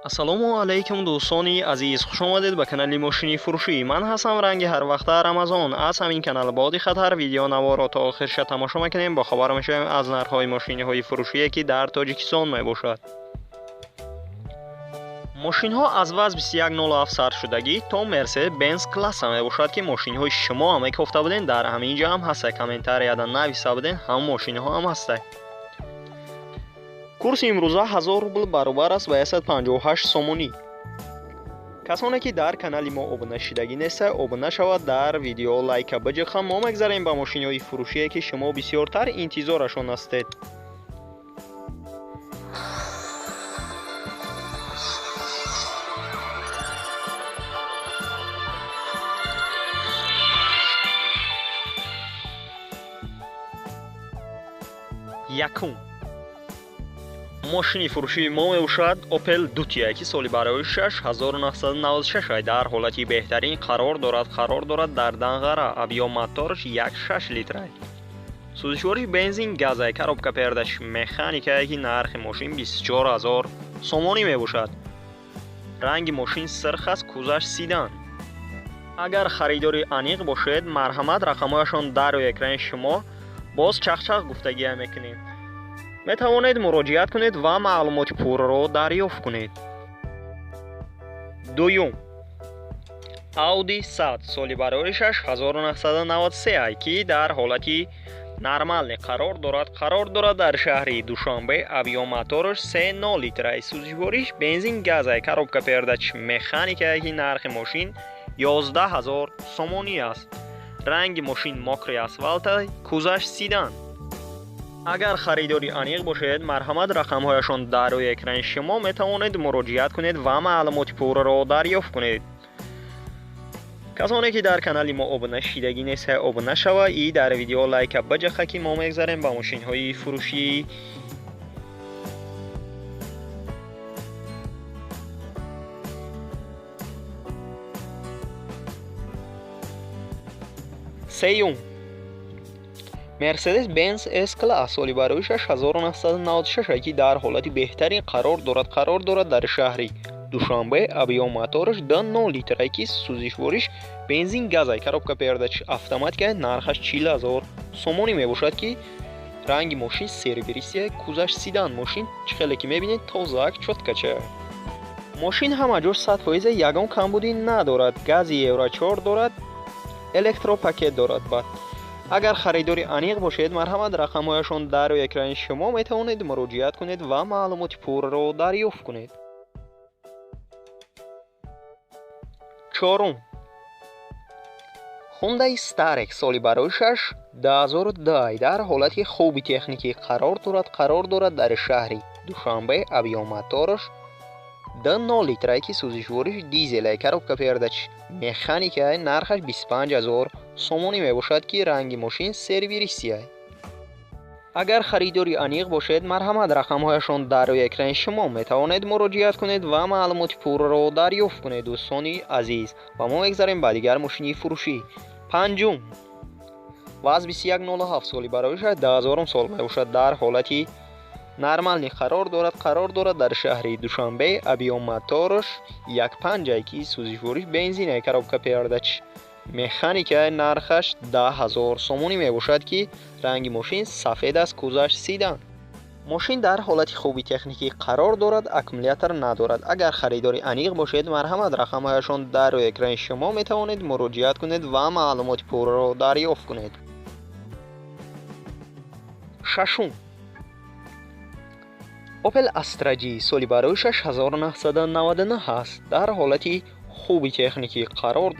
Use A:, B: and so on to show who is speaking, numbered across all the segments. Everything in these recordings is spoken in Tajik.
A: Ассалому алайкум, дӯстони азиз, хушомадед ба канали мошини фурӯшӣ. Ман ҳастам ранги ҳарвақта Рамазон. Аз ҳамин канал бодиққаттар видеонаворо то охирша тамошо мекунем, бохабар мешавем аз нархҳои мошиниҳои фурӯшие, ки дар Тоҷикистон мебошад. Мошинҳо аз ВАЗ 2107 сар шудагӣ то Мерседес Бенз класса мебошад, ки мошинҳои шумо ҳам мекофта будем, дар ҳамин ҷо ҳам ҳаста, комментарияда нависта будем, ҳам мошинҳо ҳам ҳаста. Курси имрӯза 1000 рубл баробар аст ба 158 сомонӣ. Касоне ки дар канали мо обуна шидагӣ неста, обуна шавад, дар видео лайка биҷиха. Мо мегзарем ба мошиниҳои фурӯшие, ки шумо бисёртар интизорашон ҳастед. Якум мошини фурӯшии мо мебошад Opel Dutia, ки соли барои 1996, дар ҳолати беҳтарин қарор дорад, дар Данғара. Объём мотораш 1,6 литра, сӯзишвориш бензин газай, коробка передач механикае, ки нархи мошин 24 000 сомонӣ мебошад. Ранги мошин сирх аст, кузаш седан. Агар харидори аниқ бошед, марҳамат, рақамҳояшон дар рӯи экрани шумо, боз чахчах гуфтагия мекунем, метавонед муроҷиат кунед ва маълумоти пурраро дарёфт кунед. Дуюм Audi 100, соли бароишаш 1993, ки дар ҳолати нормальный қарор дорад дар шаҳри Душанбе. Объём мотораш 3,0 литра, сӯзишвориш бензин газай, коробка передач механика, ки нархи мошин 11 000 сомонӣ аст. Ранги мошин мокрый асфалта, кузаш седан. Агар харидори аниқ бошед, марҳамат, рақамҳояшон дар рӯи экрани шумо, метавонед муроҷиат кунед ва маълумоти пурраро дарёфт кунед. Касоне ки дар канали мо обуна шидагӣ неста, обуна шава и дар видео лайка биҷаха, ки мо мегзарем ба мошинҳои фурӯшӣ. Сеюм Мерседес Бенз С класс, соли бароишаш 1996, ки дар ҳолати беҳтарин қарор дорад дар шаҳри Душанбе. Объём мотораш 2,0 литра, ки сӯзишвориш бензин газай, коробка передач автоматика, нархаш 40 000 сомонӣ мебошад, ки ранги мошин серебристый, кузаш седан. Мошин чӣ хеле ки мебинед, тозаак, чёткача. Мошин ҳама ҷош 100%, ягон камбудӣ надорад, гази Евро 4 дорад, электропакет дорад. Баъд агар харидори аниқ бошед, марҳамат, рақамҳояшон дар рӯи экрани шумо, метавонед муроҷиат кунед ва маълумоти пурраро дарёфт кунед. Чорум Хундай Старек, соли бароишаш 2010, дар ҳолати хуби техникӣ қарор дорад дар шаҳри Душанбе. Объём мотораш 2,0 литра, ки сӯзишвориш дизелай, коробка передач механикай, нархаш 25 000 сомонӣ мебошад, ки ранги мошин серебристый. Агар харидори аниқ бошед, марҳамат, рақамҳояшон дар рӯи экрани шумо, метавонед муроҷиат кунед ва маълумоти пурраро дарёфт кунед. Дӯстони азиз, ва мо мегзарем ба дигар мошини фурӯшӣ. Панҷум ВАЗ 2107, соли бароишаш 2000 сол мебошад, дар ҳолати нормальный қарор дорад дар шаҳри Душанбе. Объём мотораш 1,5, ки сӯзишвориш бензинай, коробка передач механика, нархаш 10 000 сомонӣ мебошад, ки ранги мошин сафед аст, кузаш седан. Мошин дар ҳолати хуби техникӣ қарор дорад, аккумулятор надорад. Агар харидори аниқ бошед, марҳамат, рақамҳояшон дар рӯи экрани шумо, метавонед муроҷиат кунед ва маълумоти пурраро дарёфт кунед. Шашум Opel Astra G, соли бароишаш 1999 аст, дар ҳолати хуби техникӣ қарор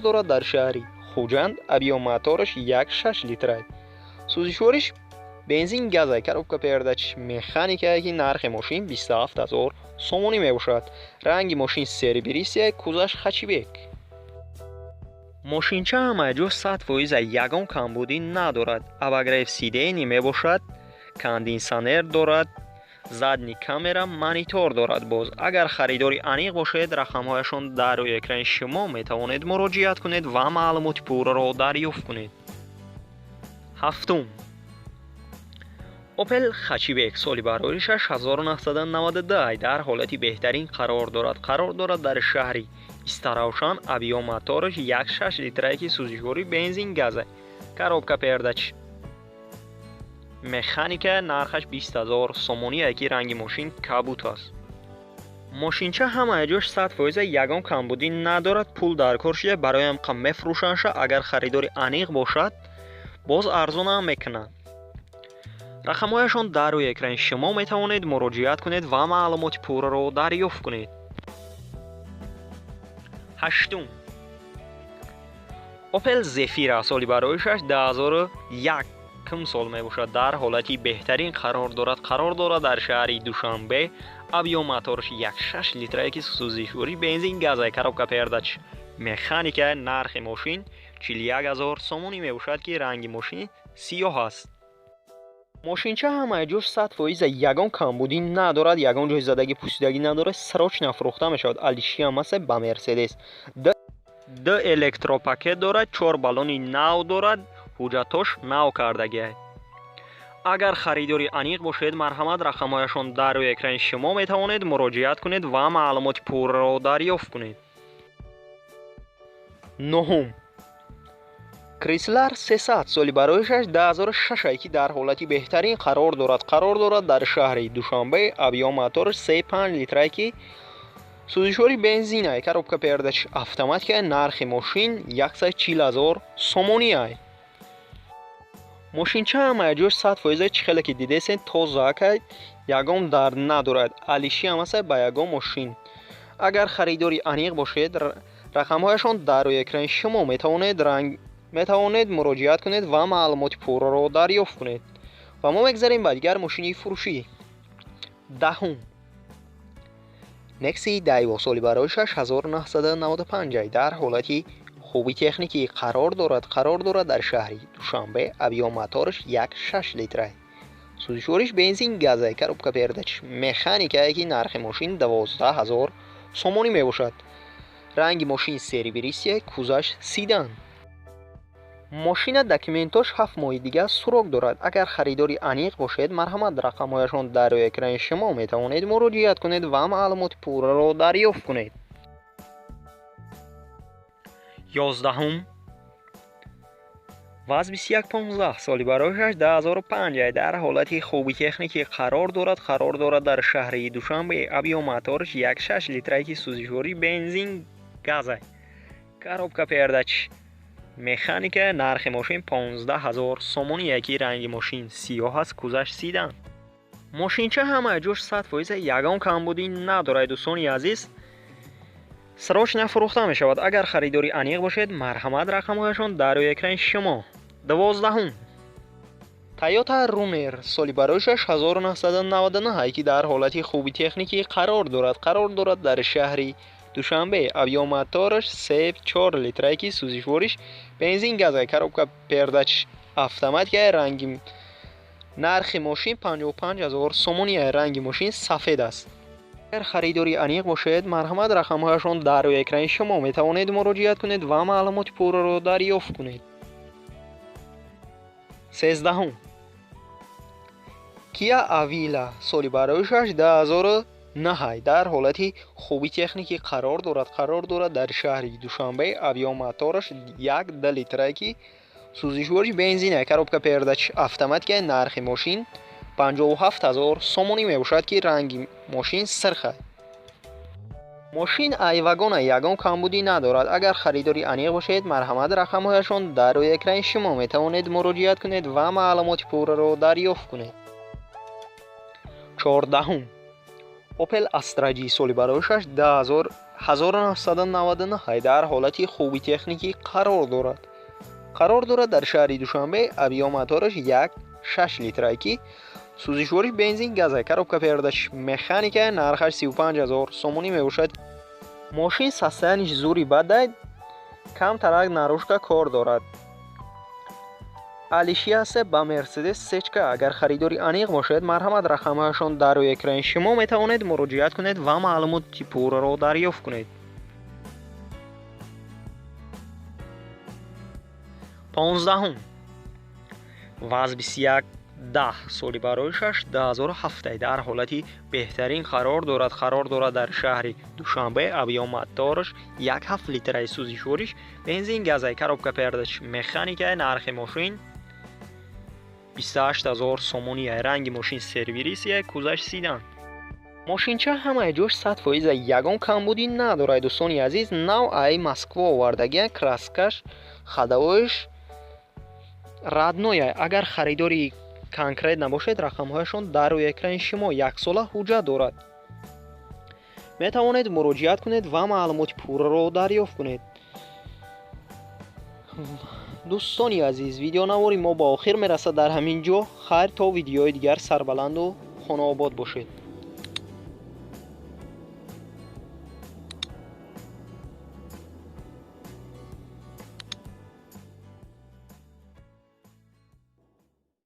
A: дорад дар шаҳри Хуҷанд. Объём мотораш 1,6 литра, сӯзишвориш бензин газай, коробка передач механика, ки нархи мошин 27 000 сомонӣ мебошад. Ранги мошин серебристый, кузаш хэтчбек. Мошинча ҳамаҷо 100%, ягон камбудӣ надорад, обогрев сидений мебошад, кондитсионер дорад, задний камера, монитор дорад. Боз агар харидори аниқ бошед, рақамҳояшон дар рӯи экрани шумо, метавонед муроҷиат кунед ва маълумоти пурраро дарёфт кунед. Ҳафтум Opel Hatchback соли бароришаш 1992 дар ҳолати беҳтарин қарор дорад. Қарор дорад дар шаҳри Истаравшан. Объём мотораш 1,6 литрае, ки сӯзишворӣ бензин газа, коробка передач механика. Нархаш 20 000 сомонӣ, ки ранги мошин кабут аст. Мошинча ҳамаи ҷош 100%, ягон камбудӣ надорад. Пул дар кор шуда, бароям қа мефурӯшанша. Агар харидори аниқ бошад, боз арзонам мекунанд. Рақамҳояшон дар рӯи экрани шумо, метавонед муроҷиат кунед ва маълумоти пурраро дарёфт кунед. Ҳаштум, Opel Zafira соли бароишаш 2001 сол мебошад. Дар ҳолати беҳтарин қарор дорад. Қарор дорад дар шаҳри Душанбе. Объём мотораш 1,6 литрае, ки сӯзишворӣ бензин газа, коробка передач механика. Нархи мошин 41 000 сомонӣ мебошад, ки ранги мошин сиёҳ аст. Мошинча ҳамаи ҷош 100%, ягон камбудӣ надорад, ягон ҷои задагӣ, пусидагӣ надорад. Срочно фурӯхта мешавад. Алишиам аст ба Мерседес. Д электропакет дорад, чор баллони нав дорад, ҳуҷҷатош нав кардагиай. Агар харидори аниқ бошед, марҳамат, рақамҳояшон дар рӯи экрани шумо, метавонед муроҷиат кунед ва маълумоти пурраро дарёфт кунед. Нуҳум, Крислер 300 соли бароишаш 2006, ки дар ҳолати беҳтарин қарор дорад. Қарор дорад дар шаҳри Душанбе. Объём мотораш 3,5 литрае, ки сӯзишвори бензинай, коробка передач автоматика. Нархи мошин 140 000 сомонӣ ай. Мошинча ҳамаи ҷош 100%, чӣ хеле ки дидесен, тозаакай, ягон дард надорад. Алишиам аст ба ягон мошин. Агар харидори аниқ бошед, рақамҳояшон дар рӯи экрани шумо, метавонед муроҷиат кунед ва маълумоти пурраро дарёфт кунед. Ва мо мегзарем ба дигар мошини фурӯшӣ. Даҳум, Некси Дайво соли бароишаш 1995 дар ҳолати хуби техникӣ қарор дорад. Қарор дорад дар шаҳри Душанбе. Объём мотораш 1,6 литрай, сӯзишвориш бензин газай, коробка передач механикае, ки нархи мошин 12 000 сомонӣ мебошад. Ранги мошин серебристый, кузаш седан. Мошина документош 7 моҳи дигар срок дорад. Агар харидори аниқ бошед, марҳамат, рақамҳояшон дар рӯи экрани шумо, метавонед муроҷиат кунед ва маълумоти пурраро дарёфт кунед. 11-ум, ВАЗ 2115 соли бароишаш 2005 дар ҳолати хуби техникӣ қарор дорад. Қарор дорад дар шаҳри Душанбе. Объём мотораш 1,6 литрае, ки сӯзишворӣ бензин газай, коробка передач механика. Нархи мошин 15 000 сомонӣ, ки ранги мошин сиёҳ аст, кузаш седан. Мошинча ҳамаи ҷош 100%, ягон камбудӣ надорад. Дӯстони азиз, срочно фурӯхта мешавад. Агар харидори аниқ бошед, марҳамат, рақамҳояшон дар рӯи экрани шумо. 12-ум, Тойота Рунер соли бароишаш 1999, ки дар ҳолати хуби техникӣ қарор дорад. Қарор дорад дар шаҳри Душанбе. Объём мотораш 3,4 литрае, ки сӯзишвориш бензин газа, коробка передач автоматика. Ранги нархи мошин 55 000 сомонӣ, ранги мошин сафед аст. Агар харидори аниқ бошед, марҳамат, рақамҳояшон дар рӯи экрани шумо, метавонед муроҷиат кунед ва маълумоти пурраро дарёфт кунед. 13-ум, Киа Авила соли бароишаш 2009 дар ҳолати хуби техникӣ қарор дорад. Қарор дорад дар шаҳри Душанбе. Объём мотораш 1,2 литрае, ки сӯзишвориш бензина, коробка передач автоматика. Нархи мошин 57 000 сомонӣ мебошад, ки ранги мошин сирх аст. Мошин айвагона, ягон камбудӣ надорад. Агар харидори аниқ бошед, марҳамат, рақамҳояшон дар рӯи экрани шумо, метавонед муроҷиат кунед ва маълумоти пурраро дарёфт кунед. 14-ум, Opel Astra G соли бароишаш 1999 дар ҳолати хуби техникӣ қарор дорад. Қарор дорад дар шаҳри Душанбе. Объём мотораш 1,6 литрае, ки сӯзишвориш бензин газа, коробка передач механика. Нархаш 35 000 сомонӣ мебошад. Мошин состояниш зури бадай, камтарак наружка кор дорад. Алиши аст ба Мерседес сечка. Агар харидори аниқ бошед, марҳамат, рақамҳояшон дар рӯи экрани шумо, метавонед муроҷиат кунед ва маълумоти пурраро дарёфт кунед. 15-ум, ВАЗ 21 10, соли бароишаш 2007, дар ҳолати беҳтарин қарор дорад. Дар шаҳри Душанбе, объём мотораш 1,7 литраи, сӯзишвориш бензин газай, коробка передач механикай. Нархи мошин 28 000 сомонӣ. Ранги мошин сервирисия, кузаш седан. Мошинча ҳамаи ҷош 100%, ягон камбудӣ надорад. Дӯстони азиз, нав ай Москва овардагиан, краскаш, ходовоиш родной. Агар харидори конкрет набошед, рақамҳояшон дар рӯи экрани шумо. Яксола ҳуҷҷат дорад. Метавонед муроҷиат кунед ва маълумоти пурраро дарёфт кунед. Дӯстони азиз, видеонавори мо ба охир мерасад дар ҳамин ҷо. Хайр, то видеои дигар, сарбаланду хонаобод бошед.